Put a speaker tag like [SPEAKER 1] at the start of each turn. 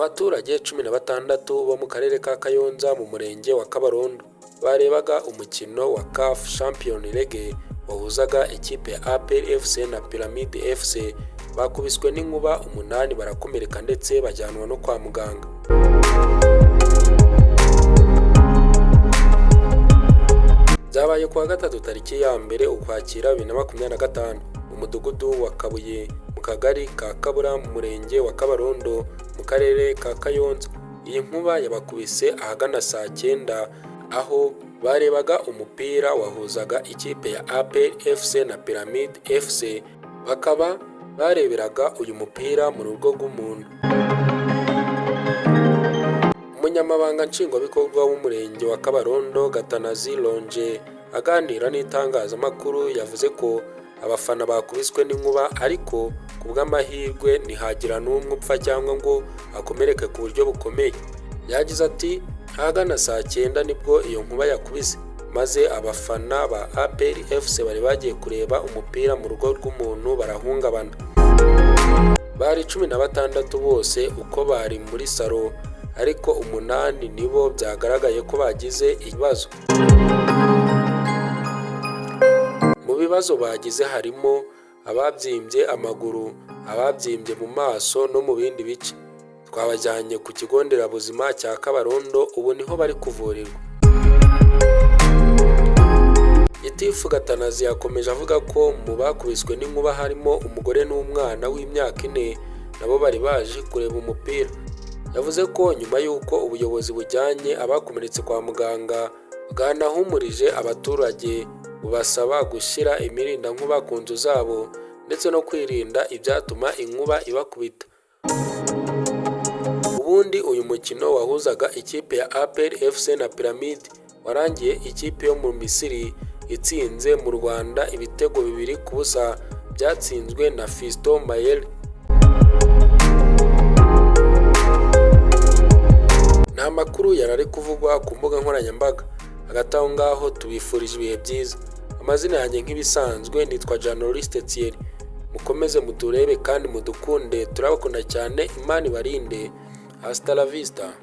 [SPEAKER 1] Abaturage 16 bo mu karere ka Kayonza mu murenge wa Kabarondo barebaga umukino wa CAF Champions League wahuzaga ikipe ya APR FC na Pyramid FC bakubiswe n'inkuba, 8 barakomereka ndetse bajyanwa no kwa muganga. Byabaye kuwa gatatu tariki ya 1 Ukwakira 2025 mu mudugudu wa Kabuye mu kagari ka Kabura mu murenge wa Kabarondo mu karere ka Kayonza. Iyi nkuba yabakubise ahagana saa 9 aho barebaga umupira wahuzaga ikipe ya APR FC na Pyramid FC, bakaba bareberaga uyu mupira mu rugo rw'umuntu. Umunyamabanga nshingwabikorwa w'umurenge wa Kabarondo Gatanazi Longe aganira n'itangazamakuru yavuze ko abafana bakubiswe n'inkuba, ariko ku bw'amahirwe ntihagira n'umwe upfa cyangwa ngo akomereke ku buryo bukomeye. Yagize ati ahagana saa 9 nibwo iyo nkuba yakubise, maze abafana ba APR FC bari bagiye kureba umupira mu rugo rw'umuntu barahungabana. Bari 16 bose uko bari muri salo, ariko 8 nibo byagaragaye ko bagize ibibazo. Mu bibazo bagize harimo ababyimbye amaguru, ababyimbye mu maso no mu bindi bice. Twabajyanye ku kigo nderabuzima cya Kabarondo, ubu niho bari kuvurirwa. Gitifu Gatanazi yakomeje avuga ko mu bakubiswe n'inkuba harimo umugore n'umwana w'imyaka 4 nabo bari baje kureba umupira. Yavuze ko nyuma y'uko ubuyobozi bujyanye abakomeretse kwa muganga bwanahumurije abaturage bubasaba gushyira imirindankuba ku nzu zabo ndetse no kwirinda ibyatuma inkuba ibakubita. Ubundi uyu mukino wahuzaga ikipe ya APR FC na Pyramid warangiye ikipe yo mu Misiri itsinze mu Rwanda ibitego 2-0 byatsinzwe na Fiston Mayele. Nta makuru yarari kuvugwa ku mbuga nkoranyambaga. Hagati aho ngaho tubifurije ibihe byiza. Amazina yanjye nk'ibisanzwe nitwa Journaliste Thierry. Mukomeze muturebe kandi mudukunde, turabakunda cyane. Imana ibarinde. Hasta la vista.